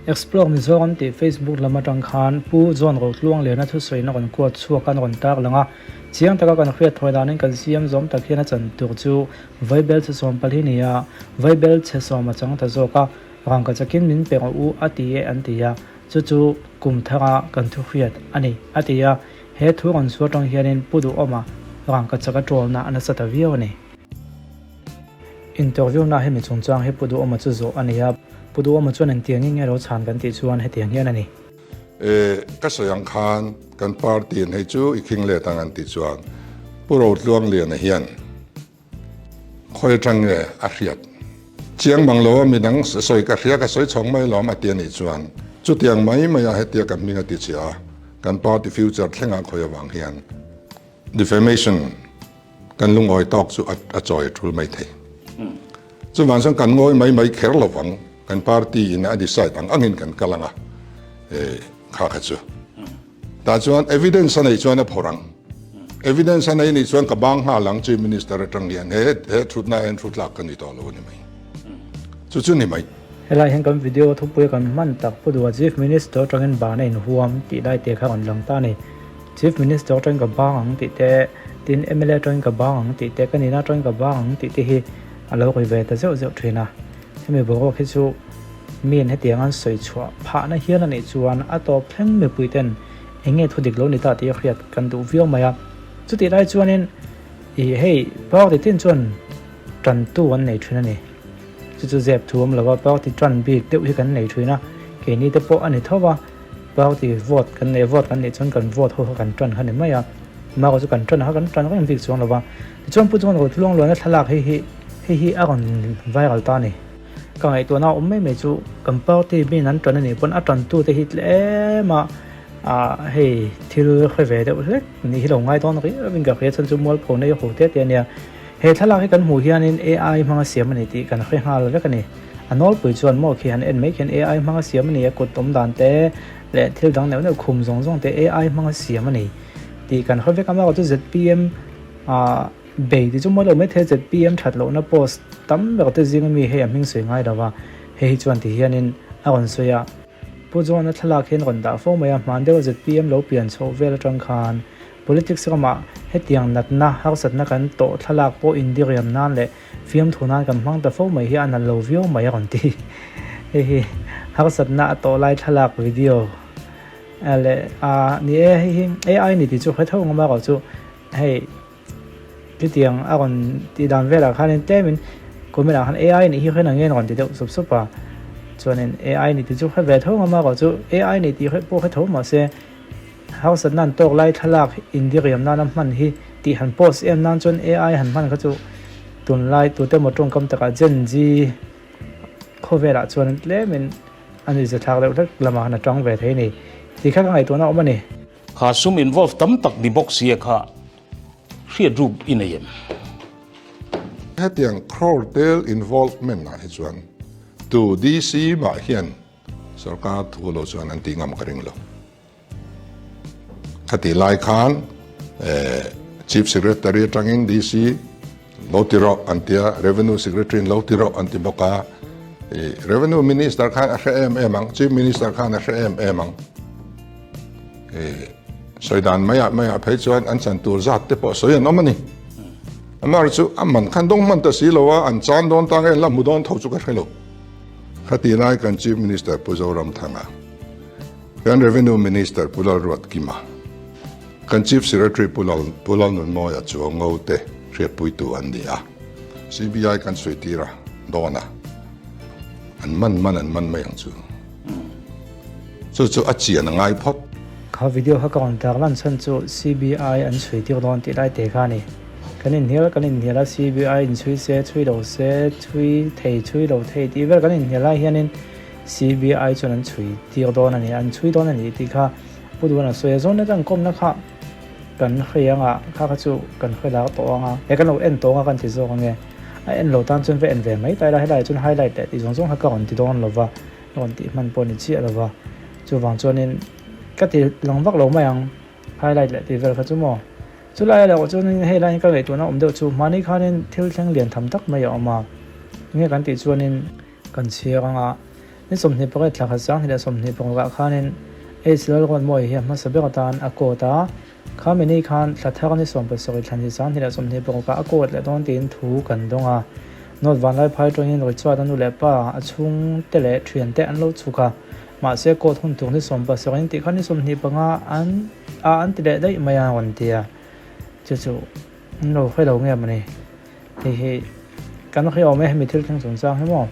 Explore Mizoram tih Facebook lam atang khan Pu John Rotluangliana thusawina rawn kuat chhuak an rawn tarlang a. Chiang taka kan hriat thawi danin kan siam zawm tak hian a chan tur chu Vaibel chhe sawm pali ni a, Vaibel chhe sawm a chang ta zawk a, rangka chakin min pe rawh u a ti e an ti a, chu chu kum thara kan thu hriat a ni a ti a. He thu rawn chhuah atang hianin Pu Duhawma rangka chaka tawlna a nasa ta viau a ni. Interview na hemi chungchang hi Pu Duhawma chu zawh a ni a, Pu Duhawma chuan engtiang in nge lo chhan kan tih chuan hetiang hian a ni. E, ka sawi ang khan kan party in hei chu i khing let ang an tih chuan Pu Rotluangliana hian khawi atang nge a hriat chiang mang lo a, midang sawi ka hria ka sawi chhawng mai lawm a ti a nih chuan chutiang mai mai a hetia ka hming a ti chhia a, kan party future thlengah khawi avang hian defamation Kan lungawi tawk chu a chawi a tul mai thei. Chuvang chuan kan ngawi mai mai kher lovang, kan party in a decide ang angin kan kal ang a, kha kha chu. Tah chuan evidence a neih chuan a phawrh ang. Evidence a nei nih chuan ka bang nghal ang Chief Minister atang hian he he thutna hian thu tlak ka ni tawh lo a ni mai. Chu chu ni mai. Helai hian kan video thupui kan hman tak Pu Duha Chief Minister atangin ban a inhuam tih lai te kha rawn lang ta a ni. Chief Minister atangin ka bang ang tih te, tin mla atangin ka bang ang tih te, ka nihna atangin ka bang ang tih te hi a lo ri ve ta zeuh zeuh thin a. Hemi boruak hi chu miin hetiang an sawi chhuah phahna hial a nih chuan a tawp thleng mipui ten eng nge thu dik lo ni ta tih a hriat kan duh viau mai a. Chutih lai chuanin ih hei party tin chuan tantu an nei thin a ni. Chu chu zep thu awm lova party tan bik deuh hi kan nei thin a, keini te pawh a ni tho va. Party vote kan nei vote kan neih chuan kan vote ho kha kan tan kha ni mai a, Mara chu kan tan a kha kan tan reng bik chuang lo va, tichuan Pu Chuan Rotluang Luana thlalak hei hi hei hi a rawn viral ta a ni. Ka ngaihtuahna a awm mai mai chu kan party min an tan a nih pawn a tantu te hi tlem a ah hei thil hre ve deuh hlek nih hi lo ngai dawn rih reuhin ka hria chhan chu mualpho nei ho te te a nia. He thlalak hi kan hmuh hianin AI hmanga siam a ni tih kan hre nghal vek a ni. A nawlpui chuan maw khi han en mai khian AI hmanga siam a ni a, kut awm dan te leh thil dang neuh neuh khum zawng zawng te AI hmanga siam a ni tih kan hre vek a, amaherawhchu zpm ah bei tih chu mawi lo mai thei a, zpm that lohna post tam ber te zinga mi hei a hming sawi ngai lo va, hei hi chuan ti hianin a rawn sawi a. Pu John-a thlalak hian rawn dah fo mai a, hman deuha zpm lo pian chhoh vel atang khan politics ramah hetiang natna harsatna kan tawh thlalak pawh indiriam nan leh Fiamthu nan kan hmang ta fo mai hi a nalh lo viau mai a rawn ti. Hei hi harsatna a tawh lai thlalak video leh a ni e, hei hi AI ni tih chu hre tho ang erawh chu hei chutiang a rawn tih dan velah khanin tlemin comment ah khan AI nih hi hre nang nge rawn ti deuh sup sup a, chuanin AI ni tih chu hre ve tho ang erawh chu AI ni tih pawh hre tho mahse harsatna an tawk lai thlalak indiriam nana hman hi tih han post em nan chuan AI han hman kha chu tunlai tute emaw tawngkam takah Gen Z khawvelah chuan tlemin a nuihza thlak deuh hlek lamah khan a tang ve thei a ni tih kha ka ngaihtuahna a awm a ni. Kha sum involve tam tak ni bawk sia kha hriat ruk i nei em? Hetiang crore tel involvement ah hi chuan tu DC mah hian Sorkar thu lo chuan an tih ngam ka ring lo. Khati lai khan Chief Secretary atangin DC lo ti rawh an tia, Revenue Secretary in lo ti rawh an ti bawk a. Revenue Minister khan a hre em em ang, Chief Minister khan a hre em em ang. Sawi dan maiah maiah phei chuan an chan tur zat te pawh sawi an awm a ni. Amar chu a man khan dawng hman ta si lo a, an chan dawn ta nge an la hmu dawn tho chu ka hre lo. Khati lai kan Chief Minister Pu Zoramthanga, kan Revenue Minister Pu Lalruatkima, kan Chief Secretary Pu Lal Pu Lalnunmawia Chuango te hriatpuitu an ni a. CBI kan sawitir a, dawn a, an man man an man mai ang chu. Chu chu a chian a ngai phawt. Kha video kha ka rawn tar lan chhan chu CBI an chhuitir dawn tih lai te kha a ni. Kan inhnial kan inhnial a, CBI inchhui se, chhui lo se, chhui thei chhui lo thei tih vel kan inhnial lai hianin CBI chuan an chhui tir dawn a ni, an chhui dawn a ni tih kha Pu Duhana sawi a, zawn atang kawmna kha kan hre ang a, kha kha chu kan hre lar tawh ang a, he kan lo en tawh ang a kan ti zawk ang e, a en lo tan chuan va en ve mai ta ila, helaiah chuan highlight leh tih zawng zawng kha ka rawn ti dawn lo va, rawn tih hman pawh a ni chiah lo va, chuvang chuanin ka ti lang vak lo mai ang highlight leh tih vel kha chu maw. Chulai erawh chuanin hei laiin ka ngaihtuahna awm deuh chu mahni khanin thil thleng lian tham tak mai a awm a, enge kan tih chuanin kan chhiar anga. Ni 28 thla khat 2026 ah khanin H Lalruatmawii hi a hmasa ber atan a court a, kha mi ni khan thla thar ni 17 thla ni 2026 ah a court leh dawn tiin thu kan dawng a. North Vanlaiphai tawngin Richard a nu leh pa, a chhungte leh thiante an lo chhuk a, mahse court hun tur ni 17 in tih khan ni 25 an a an ti leh daih mai a rawn ti a, chu chu an lo hre lo nge mawni. Hei hi kan hre awm e hemi thil thleng chungchang hi maw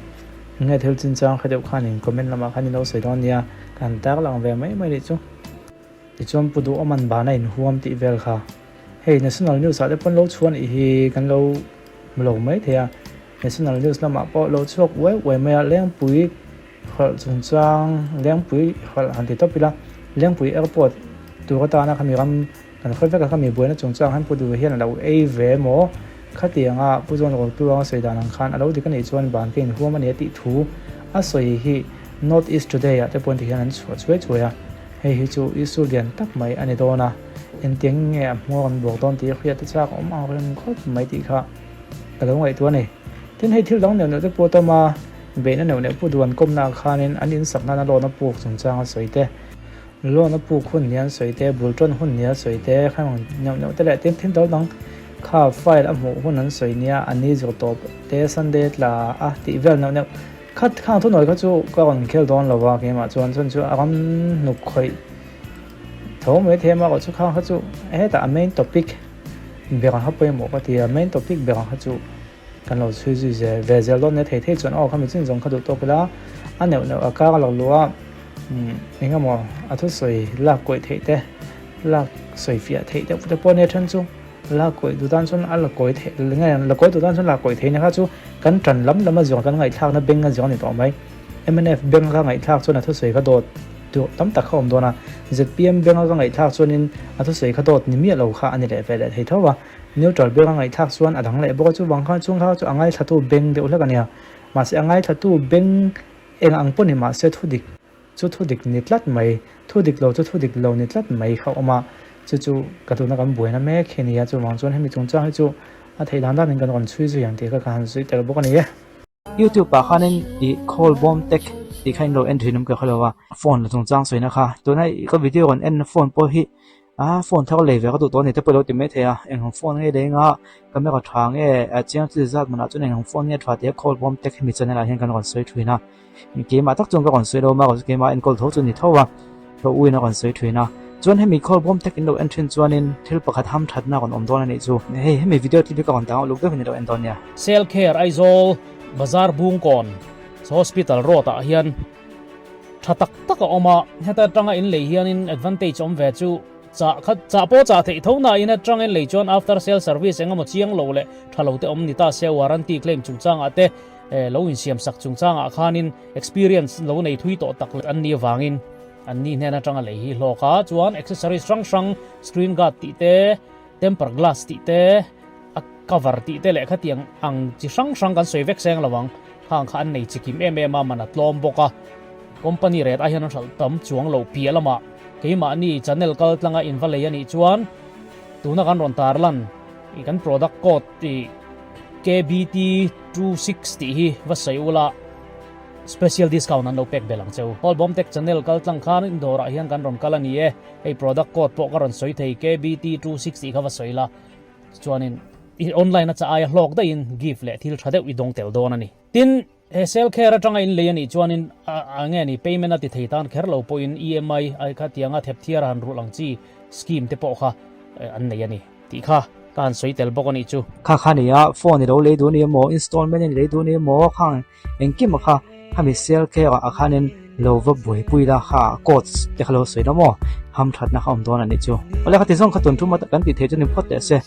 enge thil chinchang hre deuh khanin comment lamah khan ilo sawi dawn nia ka han tar lang ve mai mai leh chu. Tichuan Pu Duhawman bana inhuam tih vel kha hei National News ah te pawn lo chhuah anih hi kan lo hmu lo mai thei a, National News lamah pawh lo chhuak uai uai mai a, Lengpui hralh chungchang Lengpui hralh han ti tawp ila Lengpui Airport tur atana khami ram Kan hre vek a, khami buaina chungchang hian Pu Duh hian a lo ei ve maw? Khatianga Pu John Rawltu a sawi dan ang khan a lo dik a nih chuan ban ka inhuam a ni a tih thu a sawi hi North East Today ah te pawhin tihian an chhuah chhuai chhuai a, hei hi chu issue lian tak mai a ni dawn a, engtiang nge a hmuar an buak dawn tih hriat te chak awm ang reng khawp mai tih kha ka lo ngaihtuah a ni. Tin hei thil dang neuh neuh te pawh tam a, beihna neuh neuh Pu Duh an kawmna ah khanin an insak nana loan a puk chungchang a sawi te, Loan a puk hun nia an sawi te, bul tawn hun nia sawi te, kha neuh neuh te leh tin thil dang dang kha file a hmuh hun an sawi nia a ni zawh tawp te Sunday tla a tih vel neuh neuh khat khang thunawi kha chu ka rawn khel dawn lo a keimah chuan chuan chu a ram hnuk khawih tho mai thei a erawh chu khang kha chu hetah a main topic ber ang kha pawimawh ka ti a main topic ber ang kha chu kan lo chhui zui zel ve zel dawn nia thei thei chuan aw khami chin zawng kha duh tawk ila a neuh neuh a kar a lo luh a umm eng emaw a thusawi lak kawih theih te lak sawi fiah theih deuh te pawh ania then chu lak kawih duh tan chuan a la kawi theih nge la kawi duh tan chuan lak kawih theih nia kha chu kan tan lam lam a zawng kan ngaihthlakna beng a zawng a ni tawh mai mnf beng kha ngaihthlak chuan a thusawi kha dawt duh tam tak kha awm dawn a zpm beng a ka ngaihthlak chuanin a thusawi kha dawt ni miah lo kha a ni leh ve leh thei tho a. Neutral beng a ngaihthlak chuan a dang leh bawk a, chuvang khan chung kha chu a ngaithlatu beng deuh hlek a nia. Mahse a ngaithlatu beng eng ang pawh ni mahse thu dik chu thu dik ni tlat mai, thu dik lo chu thu dik lo ni tlat mai kha a awm a, chu chu ka tuna kan buaina mek hi a nia, chuvang chuan hemi chungchang hi chu a theih dan danin kan rawn chhui zui ang tih kha ka han zui tel bawk a ni e. Youtube ah khanin ih call bawm tek tih kha in lo en thin awm ka hre lo a, phone la chungchang sawina kha tuna ka video rawn en na phone pawh hi ah phone thar lei ve ka duh tawh a ni te pawh i lo ti mai thei a, eng ang phone nge lei anga camera tha nge chiang chi zat manah chuan eng ang phone nge tha tih a call bawm tek hemi channel ah hian kan rawn sawi thin a, keimah tak chuan ka rawn sawi lo a keimah enkawl tho chu a ni tho a. Ka uin a rawn sawi thin a, chuan hemi khawlbawm tek in lo en thin chuanin thil pakhat ham thatna a rawn awm dawn a nih chu. Hei hemi video clip hi ka rawn dang uluk deuhin i lo en dawn nia. Selcare Aizawl Bazar Bungkawn Hospital Road ah hian tha tak tak a awm a, heta atanga in lei hianin advantage awm ve chu chah kha chah pawh chah theih tho na in atang in lei chuan after sale service engemaw chiang lo leh tha lo te awm ni ta se warranty claim chungchang ah te lo insiam sak chungchang ah khanin experience lo nei thui tawh tak an ni avangin An ni hnen atanga lei hi hlawk a, chuan accessories hrang hrang screen guard tih te, temper glass tih te, a cover tih te leh khatiang ang chi hrang hrang kan sawi vek seng lo ang. Khang kha an nei chi kim em em a, man a tlawm bawk a. Company rate ah hian an hralh tam chuang lo piah lamah keimahni channel kal tlanga in va lei a nih chuan tuna kan rawn tarlan i kan product code tih KBT 26 tih hi va sawi ula. Special discount an lo pek belh ang cheu. Paul Bomtech channel kal tlang khan in dawrah hian kan rawn kal a ni e. Hei product code pawh ka rawn sawi thei KBT 26 tih kha va sawi la. Chuanin i online a cha aia hlawk daihin gift leh thil tha deuh i dawng tel dawn a ni. Tin, he sale care atanga in lei a nih chuanin a nge ni payment a ti thei tan kher lo pawhin EMI ai kha tianga thep thiar a han rulh ang chi scheme te pawh kha an nei a ni. Tih kha ka han sawi tel bawk a nih chu. Kha kha nia phone i lo lei duh a ni emaw installment in lei duh a ni emaw khang Engkim a kha khami sel care ah khanin lo va buaipui la kha coach te kha lo sawi la maw hamthatna kha awm dawn a nih chu. Awle khati zawng kha tun tum a kan tih theih chu ni phawt teh se.